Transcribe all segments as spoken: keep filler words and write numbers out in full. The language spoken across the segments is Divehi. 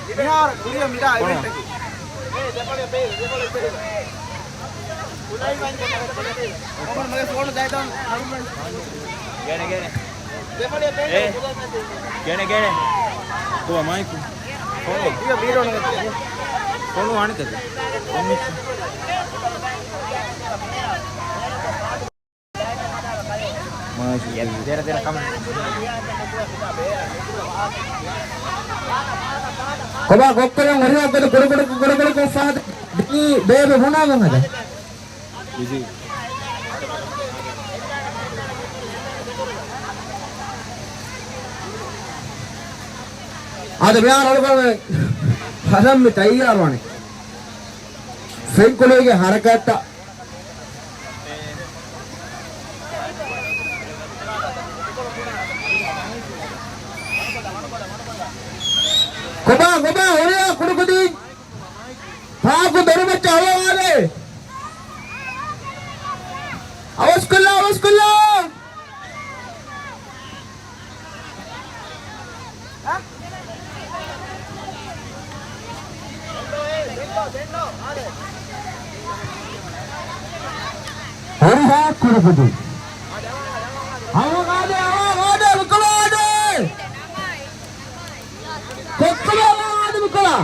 މިހާރު ކުރިއަށް މިދާ އިވެންޓަކީ. އޮމަން މަގޭ ފޯނު ދައިތަން. ގޭނެ، ގޭނެ. ދުވަ މައިކު. ފޯނު. ދިޔަ ބީރޯނު ގެ. ފޯނު އަނެކެތި. ކޮބާ ކޮއްކޮލަން އޮރިއަށް ގޮތަށް ކުޑަކުޑަ، ކުޑަކުޑަކޮށް ފާދަ ދިނީ ބޭބެ ހުނާގަން ހަދާ. ބިޒީ. އާދެ، މިހާރު އަޅުގަނޑުމެން ހަދަން މި ތައްޔާރުވާނެ. ފެންކުޅީގެ ހަރަކާތްތައް. ކޮބާ، ކޮބާ، ހުރިހާ ކުޑަކުދިން ޕާކު ދޮރުމައްޗަށް އަވަވާލޭ. އަވަސްކޮށްލާ، އަވަސްކޮށްލާ. ހުރިހާ ކުޑަކުދިން. އަވަވާލޭ، އަވަވާލޭ، އަވަވާލޭ، އަވަވާލޭ. ކޮއްކޮބާ އާދެ މިކޮޅާ.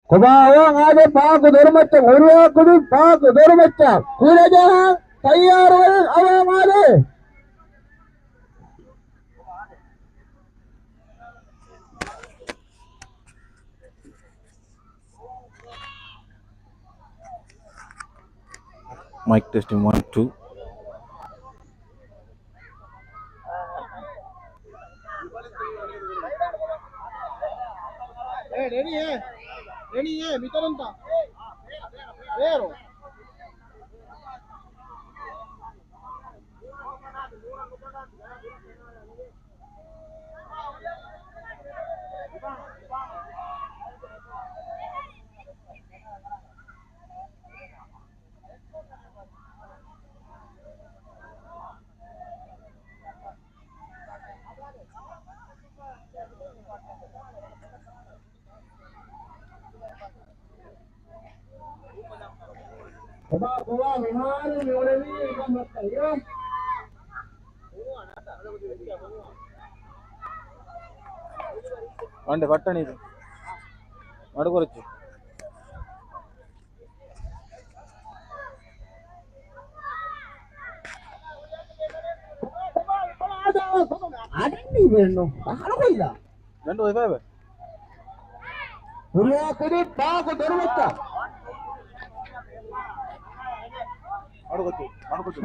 ކޮބާ އަވަން އާދެ ޕާކު ދޮރުމައްޗަށް، ހުރިހާ ކުދިން ޕާކު ދޮރުމައްޗަށް ކުލަޖަހަން ތައްޔާރުވެ އަވަން އާދެ. Mic testing, one, two. އޭ، ޑެނީ، އޭ. ޑެނީ، އޭ، މިތަނަންތަ؟ ބޭރު. ކޮބާ، ކޮބާ، މިހާރު މި އުޅެނީ ކޮން ހައްތައް؟ އަނޑެ ފައްޓަނީ މަޑުކުރައްޗި. އަޑެއް ނީ ބޭނުން. އަހަރު ކޮއްލާ. ގަނޑު އޮތް ފައިބަ. ހުރިހާ ކުދިން ޕާކު ދޮރުމައްޗަށް. އަޑުގަތު، އަޑުގަތު.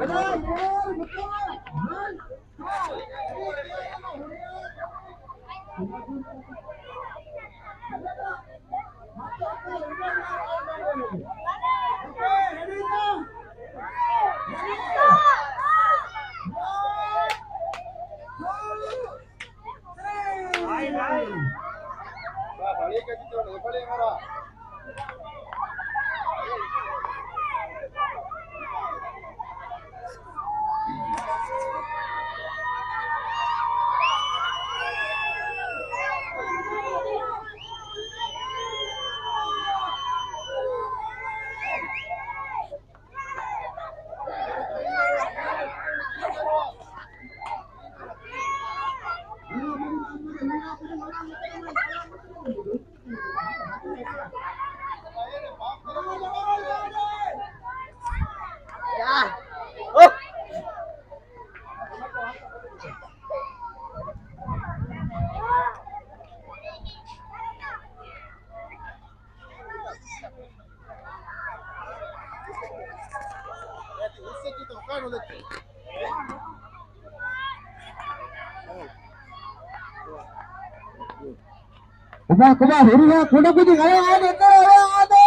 ކޮބާ، ކޮބާ، ހުރިހާ ކުޑަކުދިން އަވަ އާދެ، އަވަ އާދެ.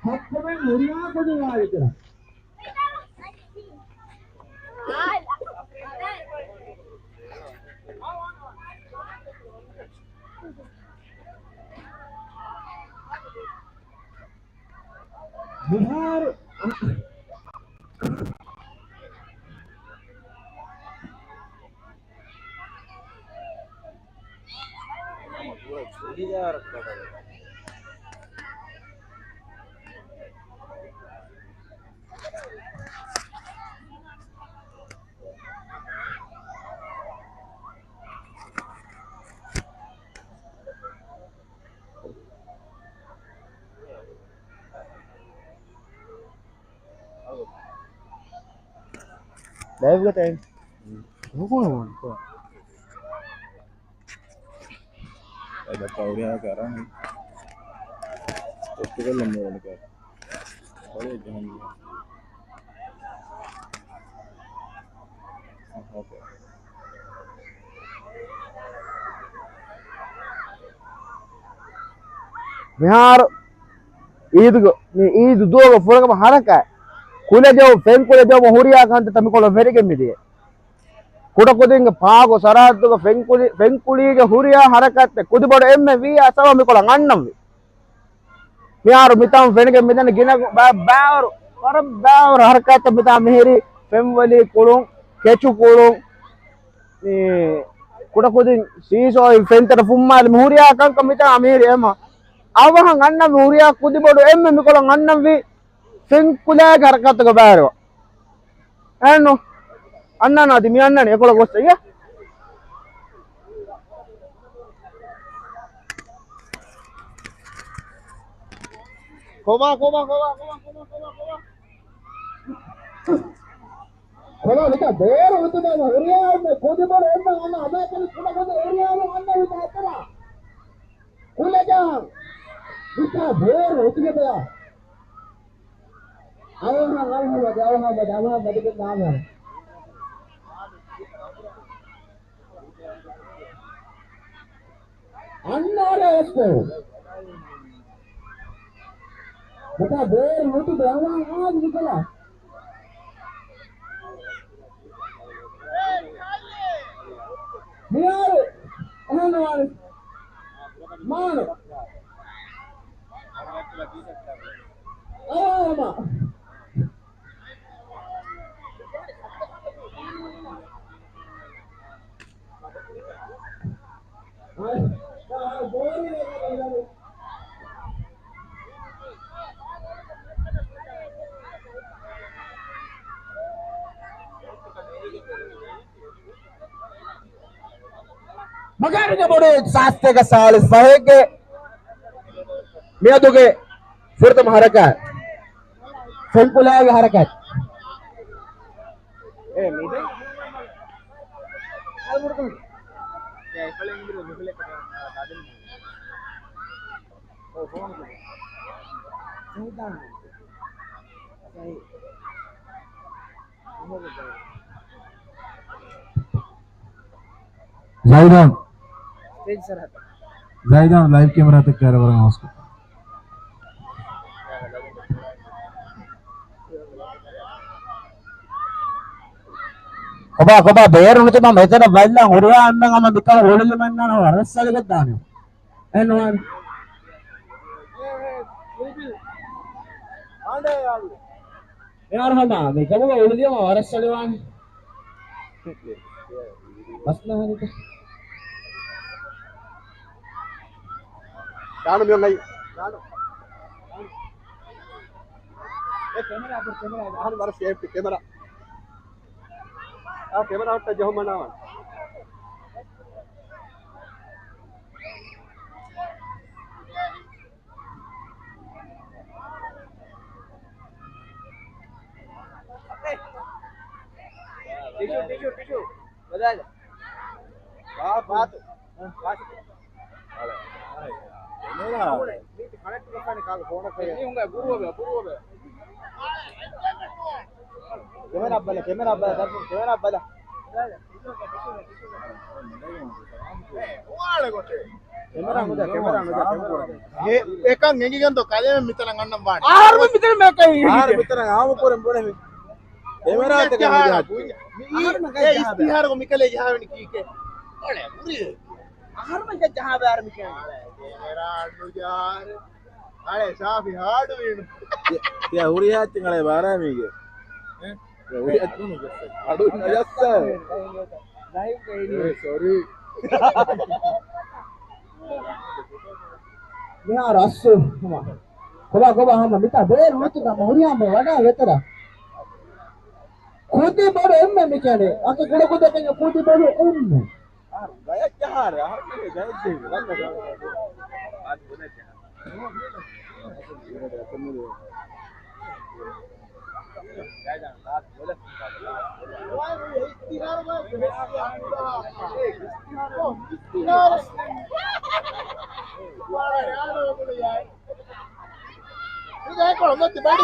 ހައްކުމެން ހުރިހާ ކުދިން އާދެ ކުރާ. މިހާރު ލައިވްގަ ޓައިމް. ނުކުޅަ މޯން. އެ ދައްކާ ހުރިހާ ކަރަން އޮފް ކޮށްލަން މޯން. ކޮޅެއް ޖަހަން. އޯކޭ. މިހާރު އީދުގަ، މި އީދު ދުވަހުގަ ފުރަތަމަ ހަރަކާތް ކުލަޖައު، ފެންކުލަޖައުމަށް ހުރިހާ ކަންތައްތައް މިކޮޅަށް ފެނިގެން މިދިޔަ. ކުޑަކުދިންގެ ޕާކު ސަރަހައްދުގަ ފެންކުލި، ފެންކުޅީގެ ހުރިހާ ހަރަކާތްތައް ކުދިބޮޑު އެންމެ ވީ އަސަވާ މިކޮޅަށް އަންނަންވީ. މިހާރު މިތާން ފެނިގެން މިދަނީ ގިނަ ބަ-، ބާވަރު، ވަރަށް ބާވަރު ހަރަކާތްތައް މިތާ މިހިރީ ފެންވަލި ކުޅުން، ކެޗު ކުޅުން، މި ކުޑަކުދިން ސީސޯ ފެންތަރ ފުއްމާލި މި ހުރިހާ ކަންކަން މިތާ މިހިރީ އެމަ. އަވަހަށް އަންނަން މި ހުރިހާ ކުދިބޮޑު އެންމެ މިކޮޅަށް އަންނަންވީ ފެންކުލާގެ ހަރަކާތުގަ ބާރުވަ. އެންނު. އަންނާނާ އަދި މި އަންނާނެ އެކޮޅަށް ގޮއްސަ އިޔަ. ކޮބާ، ކޮބާ، ކޮބާ. ކޮބާ ނިކަ ބޭރު ހުތުގަ ހުރިހާ ކުދިބޮޑު އެންމެ އަންނަ އަދާކަލި ކުޑަ ކުދި ހުރިހާ އަންނަ ހުތު އަތަރާ. ކުލަޖާ. ނިކަ ބޭރު ހުތުގަ އަވަހަށް އަވަހަށް މަދި، އަވަހަށް މަދި، އަވަހަށް މަދި ބެން ނާމެ. އަންނާރެ އެސްކޯ. މިތާ ބޭރު ނުތު ދެއަވާ އާދި ނިކަލާ. މިހާރު އެހެން ނުވާނެ. މާނު. އާ، ހަމަ. މަގާރިގެ ބޮޑު ސާސްތޭކަ ސާޅީސް ފަހެއްގެ މިއަދުގެ ފުރަތަމަ ހަރަކާތް. ފެންކުލާގެ ހަރަކާތް. އޭ، މީތިން؟ ޒައިދާން. ޒައިދާން ލައިވް ކެމެރާތައް ކައިރި ވަރަށް އަވަސްކޮށް. ކޮބާ، ކޮބާ، ބޭރު ނުތިބަ މެތަނަށް ބައްލަން ހުރިހާ އަންނަން ހަމަ މިކަން ހުޅުލުމަށް ނާން ވަރަށް ސަލިގެއްދާނެ. އެންވާން. އެއާރް ހަމަ މިކަމުގަ އުޅުދިޔަމަ ވަރަށް ސަލިވާން. ބަސް ނަހަނިކަ. ދާނު މިއޮން އައި. ދާނު. އެ ކެމެރާ، ކެމެރާ. އަހަން ވަރަށް ސޭފްޓި ކެމެރާ. އާ، ކެމެރާ ހުއްޓަ ޖެހުމަނާވަން. ޓިޝޫ، ޓިޝޫ، ޓިޝޫ. ބަދާލަ. ބާ، ބާތު. ބާތު. ކެމެރާ ބަލަ، ކެމެރާ ބަލަ، ކެމެރާ ބަލަ. ކެމެރާ ނުދާ، ކެމެރާ ނުދާ، ކެމެރާ ނުދާ. އެ، އެކަން އެނގިގެން ދޯ ކަލޭމެން މިތަނަށް އަންނަން ވާނެ. އަހަރުމެން މިތަނަށް މެކައި. އަހަރު މިތަނަށް އާމު ކުރަން ބުނެ މި. ކެމެރާ ތަކެއް ޖަހާ، މި ޖަހާ. މި އަހަރުމެން އެ ޖަހާ ބައި. އިސްތިހާރު މިކަލޭ ޖަހާވެނި ކީކޭ؟ އޮޅެ މުރި. އަހަރުމެން ޖަހާ ބައި މިކަން. ކެމެރާ ނުޖާރެ. އަޅެ ސާފި ހާޑުވީނު. ތިޔަ ހުރިހާ އެއްޗެއް އަޅެ ބާރާމީގެ. އެ؟ ތިޔަ ހުރިހާ އެއްޗެއް އަޑު ނަޖައްސާ. އެ، ސޮރީ. މިހާރު އައްސު. ކޮބާ، ކޮބާ ހަމަ މިތާ ބޭރު ނުތު ހަމަ ހުރިހާ މެ ވަޑާ ވެތަރާ. ކުދި ބޮޑު އެންމެ މިކަނި. އަކި ކުޑަކުދަކަށް ކުދި ބޮޑު އެންމެ. ގަޔަށް ޖަހާރެ، އަހަރު ގަޔަށް ޖެހި.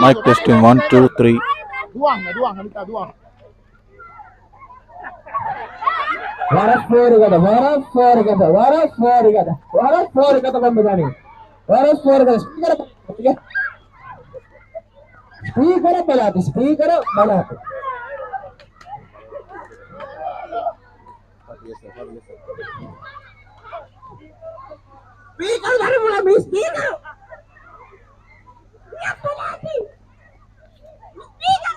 Mic testing, one, two, three. ވަރަށް ފޯރިގަދަ، ވަރަށް ފޯރިގަދަ، ވަރަށް ފޯރިގަދަ، ވަރަށް ފޯރިގަދަ ކޮންމެ ދަނީ. ވަރަށް ފޯރިގަދަ. ސްޕީކަރ، ސްޕީކަރ ބަލާތި، ސްޕީކަރ ބަލާތި. ސްޕީކަރ ދަރިފުޅަށް މީ ސްޕީކަރ. ސްޕީކަރ.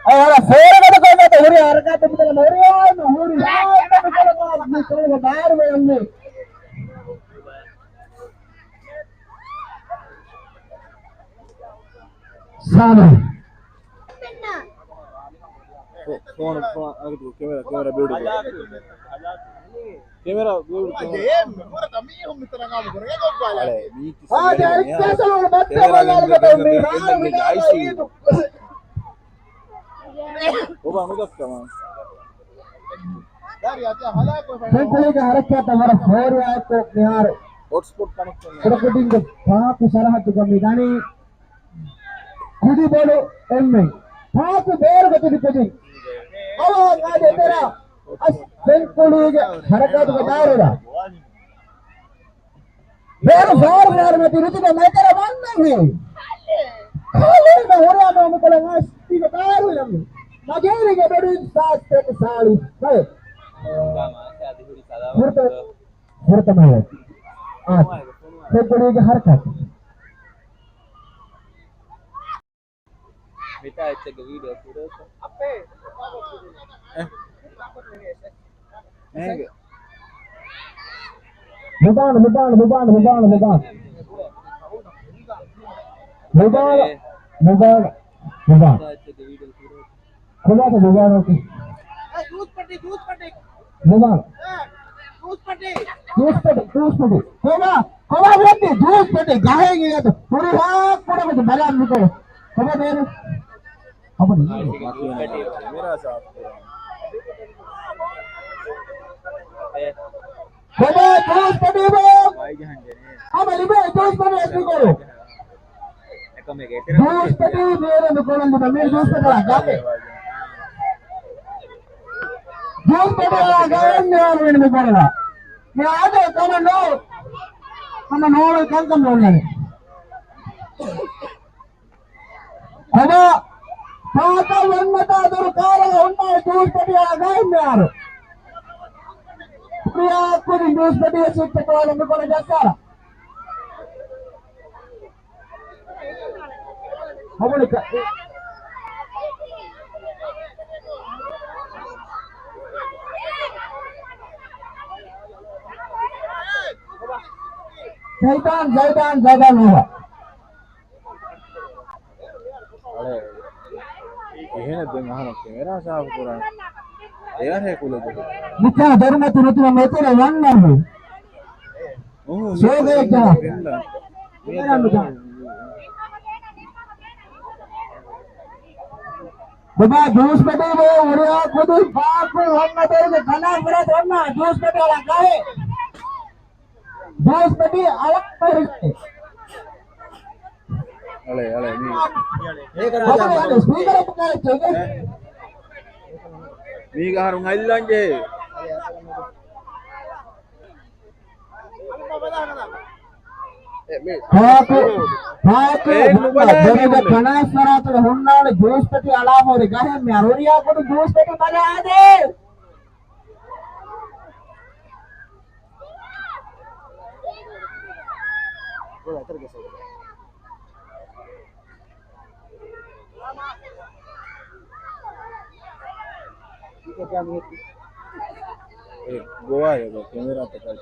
އައި ހަރަ ފޯރުގަދަ ކޮންމެތަ ހުރި ހަރަކާތެއް މިތަނަށް ހުރި ހުރި ބާރު ވެއްނި. ސާމި. ފޯނު، ފޯނު، އަގުތު ކެމެރާ، ކެމެރާ ބިއުޓިފުލް. ކެމެރާ ބިއުޓިފުލް. އާދެ، އައްސަސަލު މައްތަ ވަލާލުގަދަ މި ރާ ވިދާލު އީދު. އޮބާ ނުދައްކަމާ. ފެންކުޅީގެ ހަރަކާތަށް ވަރަށް ފޯރިއާއެކު މިހާރު ހޮޓްސްޕޮޓް ކަނެކްޝަން ކުޑަކުދިންގެ ޕާކު ސަރަހައްދުގަ މި ދަނީ. ކުދި ބޮޑު އެންމެން. ޕާކު ބޭރުގަ ތިބި ކުދިން. އަވާ ގާދެ ދެރާ. އަސް ފެންކުޅީގެ ހަރަކާތުގަ ދާރުރާ. ބޭރު ފާރު ފާރު މަތި ރުތުގަ މެތެރެ ވަންނަން ހޭ. ކޯލުން ހުރިއާ ނޯ މިކޮޅަށް އަސް ތިގަ ދާރު ޔަމި. މަގޭރިގެ ބެޑުވިން ސާސް ތެކު ސާޅީސް ހައެއް. ހުރިތަ-، ހުރިތަ މަހެއް. އާ. ފެންކުޅީގެ ހަރަކާތު. މިތާ އެއްޗެއްގެ ވީޑިއޯ ކުރޭތަ؟ އެ. އެނގެ. މުބާން، މުބާން، މުބާން، މުބާން، މުބާން. މުބާން، މުބާން، މުބާން. މިތާ އެއްޗެއްގެ ވީޑިއޯ ކުރޭތަ؟ ކޮބާތަ މުބާން އޮތީ؟ މުބާން. ޖޫސް ޕެޓި، ޖޫސް ޕެޓި. ކޮބާ، ކޮބާ ވެއްދި ޖޫސް ޕެޓި ގަހެއް އިނގޭތަ؟ ހުރިހާ ކުޑަކުދިން ބަލާ މިކޮޅު. ކޮބާ ބޭރު؟ ކެމެރާ ސާފު ކުރަން. ކޮބާ ޖޫސް ޕެޓީ ބޯ؟ ހަމަ ލިބޭ ޖޫސް ޕެޓީ އެސް މިކޮޅު. ޖޫސް ޕެޓީ ބޭރު މިކޮޅު ލިބޭ މި ޖޫސް ޕެޓީ ގަހެއް. ޖޫސް ޕެޓީ ގަހެއް މި އާރު ވިން މިކޮޅު. މި އާދެ ކަމަށް ނޯ. ހަމަ ނޯޅެ ކަންކަން ނޯންނަނީ. ކޮބާ ޕާކަށް ވަންނަތާ ދުރު ކާރަށް ހުންނާ ޖޫސް ޕެޓި އަޅާ ގައިމެ އާރު. ކުރިއާ ކުދިން ޖޫސް ޕެޓި ސިއްތަ ކޯލަ މިކޮޅަށް ޖައްސާލަ. ހަމަނިކަ. ޒައިދާން، ޒައިދާން، ޒައިދާން ނޫހަށް. އަޅެ، އެހެނެއް ދެން އަހަރު ކެމެރާ ސާފު ކުރަން. އެއަށޭ ކުލަދު. މިކާ ދޮރުމަތި ރުތުރަ މެތެރެ ވަންނަން. އުނގު ސޯގޭ ޖާ. ކެމެރާ މިކާ. ބަބާ ޖޫސް ޕެޓީ ބޭ ހުރިހާ ކުދި ޕާކު ހަންނަ ދެރިގެ ކަނާ ފަރާތް އޮންނާ ޖޫސް ޕެޓީ އަޅާ ގަހެއް. ޖޫސް ޕެޓީ އަޅާ ހުރި. އަޅެ، އަޅެ، މީ. ބަބާ އަދި ސްޕީކަރ ބުކާ ޗެގެ. މީގަ އަހަރު އައްލަން ޖެހޭ. ޕާކު، ޕާކު، އޭ، ނުބަލާ ދެރަގަ މީ. ކަނާ ފަރާތުގަ ހުންނާނެ ޖޫސް ޕެޓީ އަޅާ ހުރި ގަހެއް މި އަރުރިޔާ ކުޑު ޖޫސް ޕެޓީ ބަލާ އާދޭ. އެ ގޮވާ އެބަ ކެމެރާތަކަށް.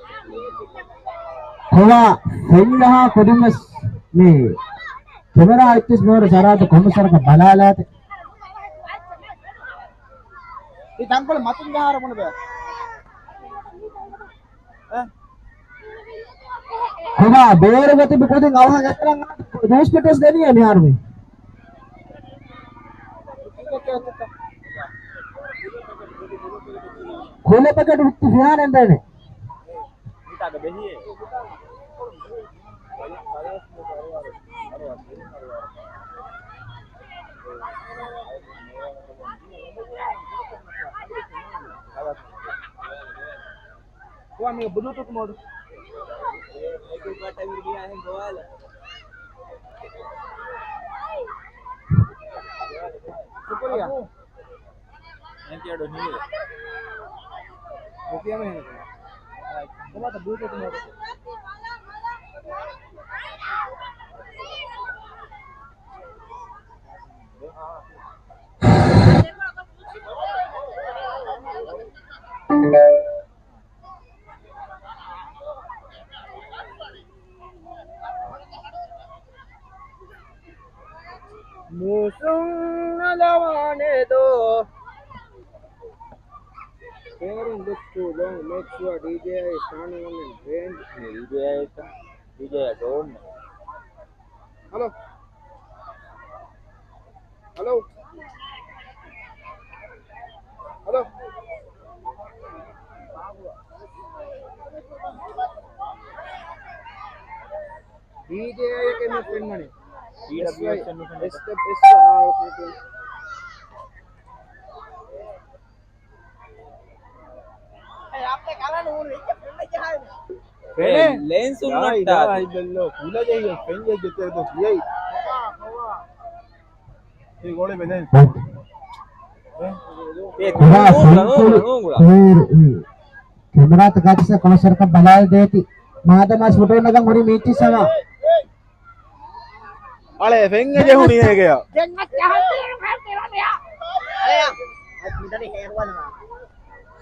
ކޮވާ ފެންނަހާ ކުދިންވެސް މި ކެމެރާ އެއްޗެސް މިހާރު ސަރާތު ކޮންމެ ސަރަކަށް ބަލާލާތި. އެ ތަންކޮޅެއް މަތިން ޖަހާރަ ބުނެބަ. ކޮބާ ބޭރުގަ ތިބި ކުދިން އަވަހަށް އެތަނަށް ޖޫސް ޕެކެޓްސް ދެނީ މިހާރު މި. ކުލަ ޕެކެޓް ހުއްޓި ފިހާނެ ދެނެ. ކޮބާ މީ ބްލޫޓޫތު މޯޑު؟ ޝުކުރިއްޔާ. ކޮބާތަ ބްލޫޓޫތު މޯޑު؟ މޫސުން އަލަވާނެ ދޯ. Pairing looks too long. Make sure ޑީޖޭ އާއި ސާނަ ވަން އެންޑް ރޭންޖް. ޑީޖޭ އާއި ޑީޖޭ އާއި ޑޯން. ހަލޯ. ހަލޯ. ހަލޯ. ޑީޖޭ އާއި އެކެއް މި ފެންނަނީ. ޑީޑަބްލިއުއެސް އެސް އެން އެސް އެސް އާ، އޯކޭ. ފެނެ؟ ލެންސު ނޮއްޓާ. ކުލަޖެހި ފެން ޖެއްޖެ ތެރެ ދޮ ކިޔައި. އެ ގޮޅެ ބެލެން. ކެމެރާތަކާ ތިސް ކޮންސަރޓަކަށް ބަލާލަދޭތި. މާދަމާސް ފޮޓޯ ނަގަން ހުރި މީޓި ސަމާ. އަޅެ ފެން ޖެހުނީ އޭގެޔާ.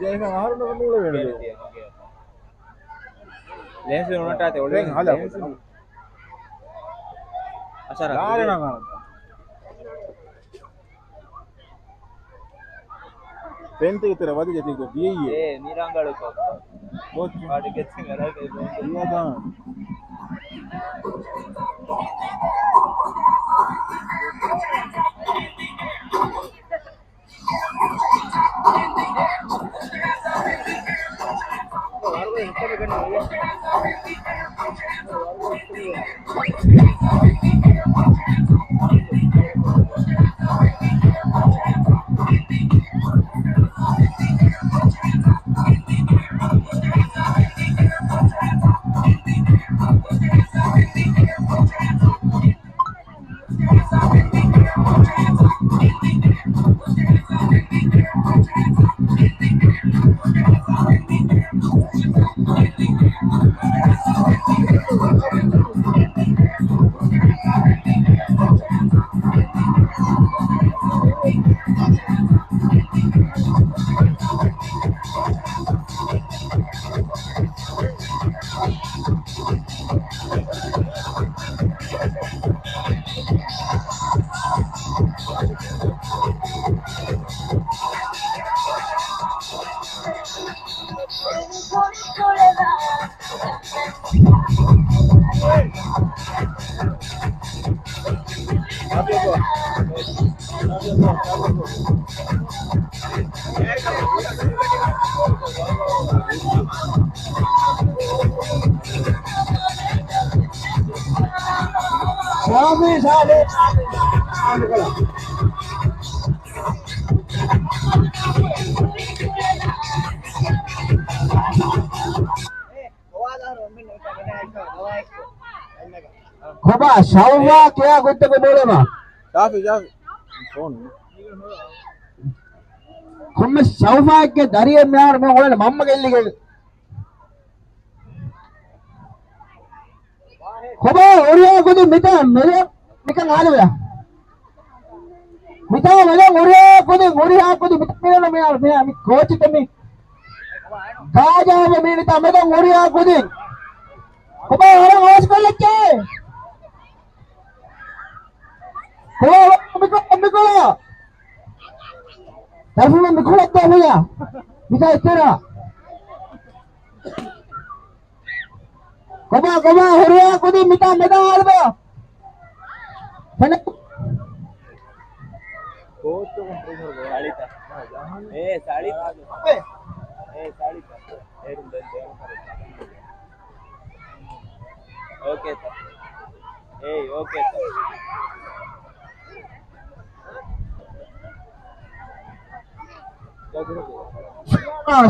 ޖެހިފަ އަހަރު ނޫޅެވޭނެ. ލެންސު ނުނައްޓާތި އޮޅި ފެން ހަލާ. ލެންސު. އަސަރ. ފެންތި ތެރެ ވަދެ ޖެތި ގޮ ދިޔައީ. އޭ، މިރަނގަޅު ކޮށް. ބޮއްޗު. ޕާޓި ގެއްސިން އަރައިގައި ބޭން. ދިޔަދާން. ކޮބާ ޝައުވާ ކެއާ ގޮތްތަކު ބޯޅަމާ؟ ޝާފި، ޝާފި. ފޯނު. ކޮންމެ ޝައުވާގެ ދަރިއެއް މިހާރު މި އޮޅެން މަންމަ ގެއްލިގެން. ކޮބާ ހުރިހާ ކުދިން މިތާ މެދަށް ނިކަން އާދެވެ. މިތާ މެދަށް ހުރިހާ ކުދިން، ހުރިހާ ކުދިން މިތާ މެދަށް މި، މި، މި ކޯޗުތަ މި. ގާޖާ މި މިތާ މެދަށް ހުރިހާ ކުދިން. ކޮބާ ހަރަން ހޯސްކޮށްލައްޗޭ. ކޮބާ މިކޮޅަ، މިކޮޅަ. ތަފުމެ މިކޮޅަށް ދާ މިޔާ. މިކާ އެތެރާ. ކޮބާ، ކޮބާ، ހުރިހާ ކުދިން މިތާ މެދަށް އާދެވޭ. ފެނެ. ސާޅީތަ؟ އޭ، ސާޅީތަ؟ އޭ، ސާޅީތަ؟ އޭރުން ދެން ދޭން ކަރެ. އޯކޭ ސަރ. އޭ، އޯކޭ ސަރ.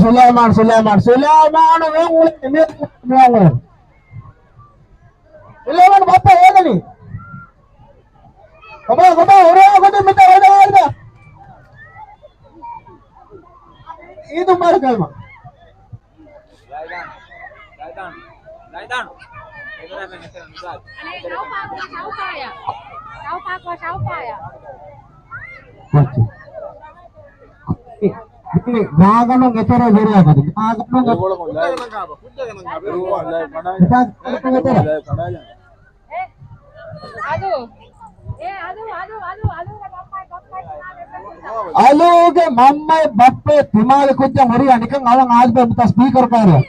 ސުލައިމާން، ސުލައިމާން، ސުލައިމާން، ސުލައިމާން، މި، މި، މި، މި. ސުލައިމާން ބައްޕަ އޭދަނީ. ކޮބާ، ކޮބާ، ހުރިހާ ކުދިން މިތާ މެދަށް އާދެވޭ. އީދު މުބާރަކް ކަލްމަ. ރައިދާން، ރައިދާން، ރައިދާން. އަނެއް ޝައުފާކު، ޝައުފާޔާ. ޝައުފާކު، ޝައުފާޔާ. ގާގަނޑު އެތެރެ ވެރިޔާ ގަދި. ގާގަނޑު އެތެރެ. އަލޫ. އޭ، އަލޫ، އަލޫ، އަލޫ، އަލޫގެ މަންމައެއް ބައްޕައެއް ތިމާގެ ކުއްޖަށް ހުރިހާ ނިކަން އަވަން އާދެވޭ މިތާ ސްޕީކަރު ކާރިއަށް.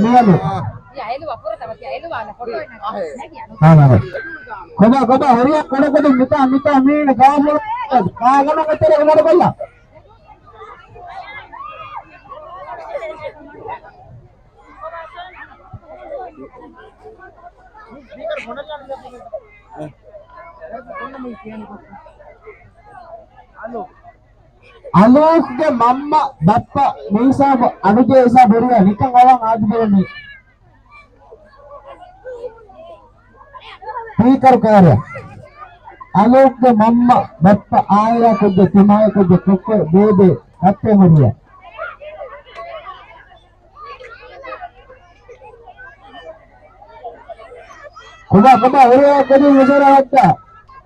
މިއަލު. ކޮބާ، ކޮބާ، ހުރިހާ ކުޑަކުދިން މިތާ، މިތާ މީނަ ގާފުޅު ގާގަނޑު އެތެރެ އުމަރު ބައްލަ. އަލޫގެ މަންމަ ބައްޕަ މިހިސާބު އަޑުޖެހޭ ހިސާބު ހުރިހާ ނިކަން އަވަން އާދެވޭނީ. ސްޕީކަރު ކާރިއަށް. އަލޫގެ މަންމަ، ބައްޕަ، އާއިރާ ކުއްޖެއް، ތިމާގެ ކުއްޖެއް، ކޮއްކޮ، ބޭބެ، ކައްޕެއް ހުރިއްޔާ. ކޮބާ، ކޮބާ، ހުރިހާ ކުދިން މިތާ މެދަށް އައްޓާ.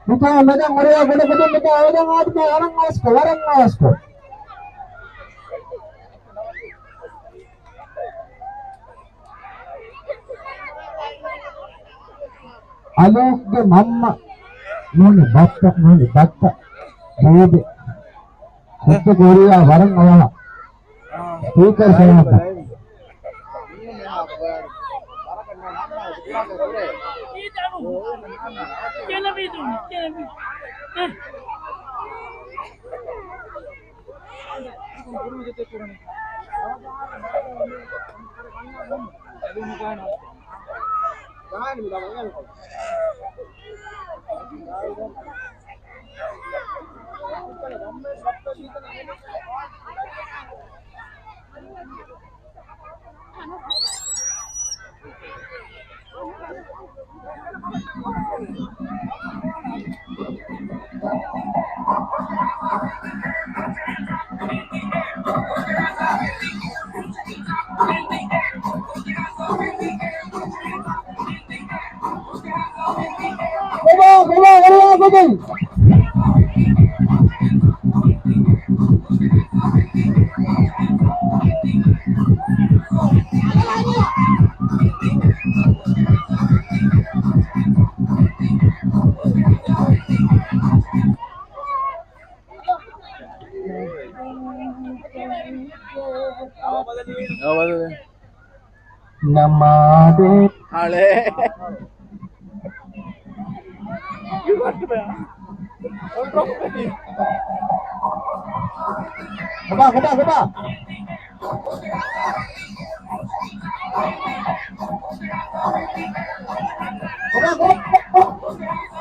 މިތާ މެދަށް ހުރިހާ ކުދިން މިތާ އަވަދަން އާދެވޭ. ވަރަށް އާސްކޮ، ވަރަށް އާސްކޮ. އަލޫގެ މަންމަ ނޫނީ ބައްޕަ، ނޫނީ ބައްޕަ، ބޭބެ. ހުއްދަ ކުރިޔާ ވަރަށް އަވަހަށް. ސްޕީކަރ ސަލާމަތް. ކޮބާ، ކޮބާ، ކޮބާ، ކޮބާ. ނަމާދޭ. އަޅޭ. ކޮބާ، ކޮބާ، ކޮބާ. ކޮބާ، ކޮބާ.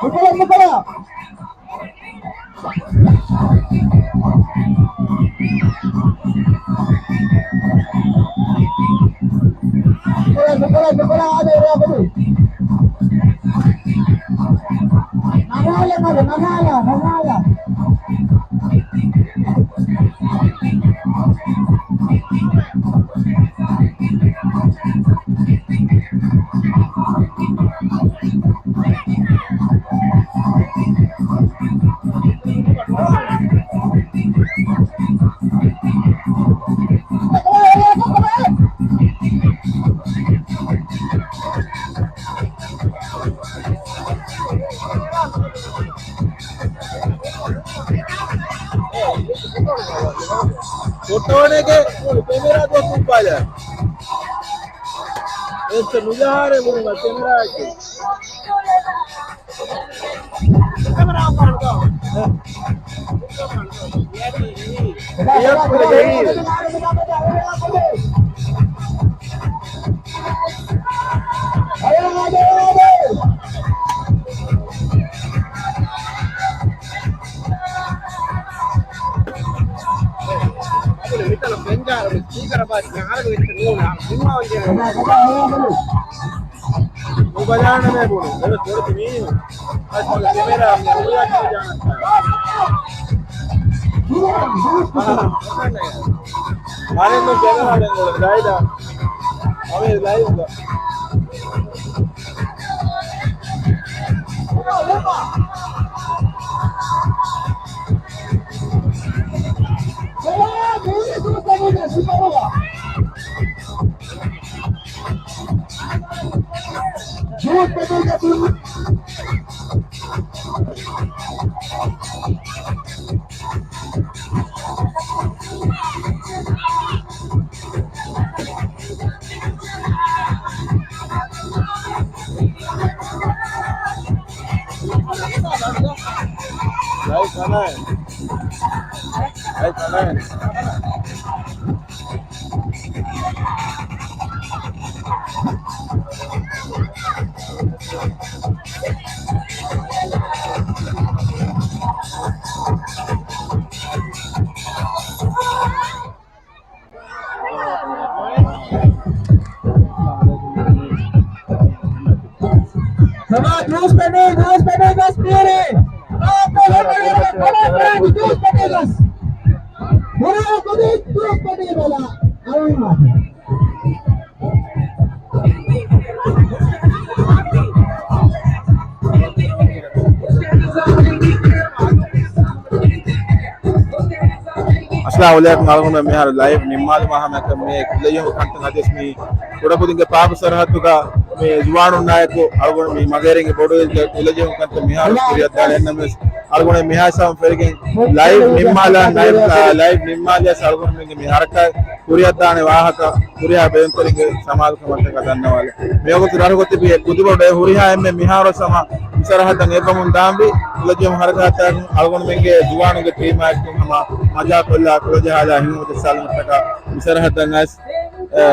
ނުކުޅަ، ނުކުޅަ. ނުކުޅަ، ނުކުޅަ، އާދެ، ރާ ބޮޑު. ނަގާލަ، ނަގާ، ނަގާލަ، ނަގާލަ. ފޮޓޯނެގެ ކެމެރާ ދުވަސް ކުއްޕާލާ. އެއްޗެއް ނުޖަހާރޭ ބުނުމަށް ކެމެރާއެއްގެ. ނުބަލާނަމޭ ބުނު. ދެވެ ދޮރުތު މީނު. އަސް ކެމެރާ މި ހުރިހާ ކިޔާ ޖާނަން. މާނެން ކެމެރާ ދެން ލައިދާ. އަވެ ލައިވްގަ. ލައިވް ކަނާ. ލައިވް ކަނާ. ސަމާ ޖޫސް ފެނޭ، ޖޫސް ފެނޭ ގަސް ބީރޭ. ސަމާ ޖޫސް ފެނޭ ގަސް. ހުރާ ކުދި ޖޫސް ފެނޭ ބަލާ. އަޅުން އަސްލާމް އަލައިކުމް. އަޅުގަނޑު މިހާރު ލައިވް ނިންމާލުމާ ހަމައަކަށް މި ކުލަޖެހުން ކަންތައް އަދިވެސް މި ކުޑަކުދިންގެ ޕާކު ސަރަހައްދުގަ މި ޒުވާނުންނާއެކު އަޅުގަނޑު މި މަގޭރިންގެ ބޮޑުވެރިންގެ ކުލަޖެހުން ކަންތައް މިހާރު ކުރިއަށްދާނެ. އެންނަމެސް އަޅުގަނޑު މިހާ ސަމަ ފެރިގެން ލައިވް ނިންމާލާ، ލައިވް، ލައިވް ނިންމާލިޔަސް އަޅުގަނޑުމެންގެ މި ހަރަކާތް ކުރިއަށްދާނެ ވާހަކަ ހުރިހާ ބޭނުންތެރިންގެ ސަމާލުކަމަށްޓަކާ ދަންނަވާލެ. މިވަގުތު ރަށުގަ ތިބި އެ ކުދިބޮޑު އެ ހުރިހާ އެންމެ މިހާރު ސަމާ މިސަރަހައްދަށް އެއްވަމުން ދާންވީ ކުލަޖެހުން ހަރަކާތްތަކުން އަޅުގަނޑުމެންގެ ޒުވާނުންގެ ޓީމާއެކު ހަމަ މަޖާކޮށްލާ ކުލަޖަހާލާ ހިނގުމަތި ސާލަމަތަކާ މިސަރަހައްދަށް އައިސް، އެ،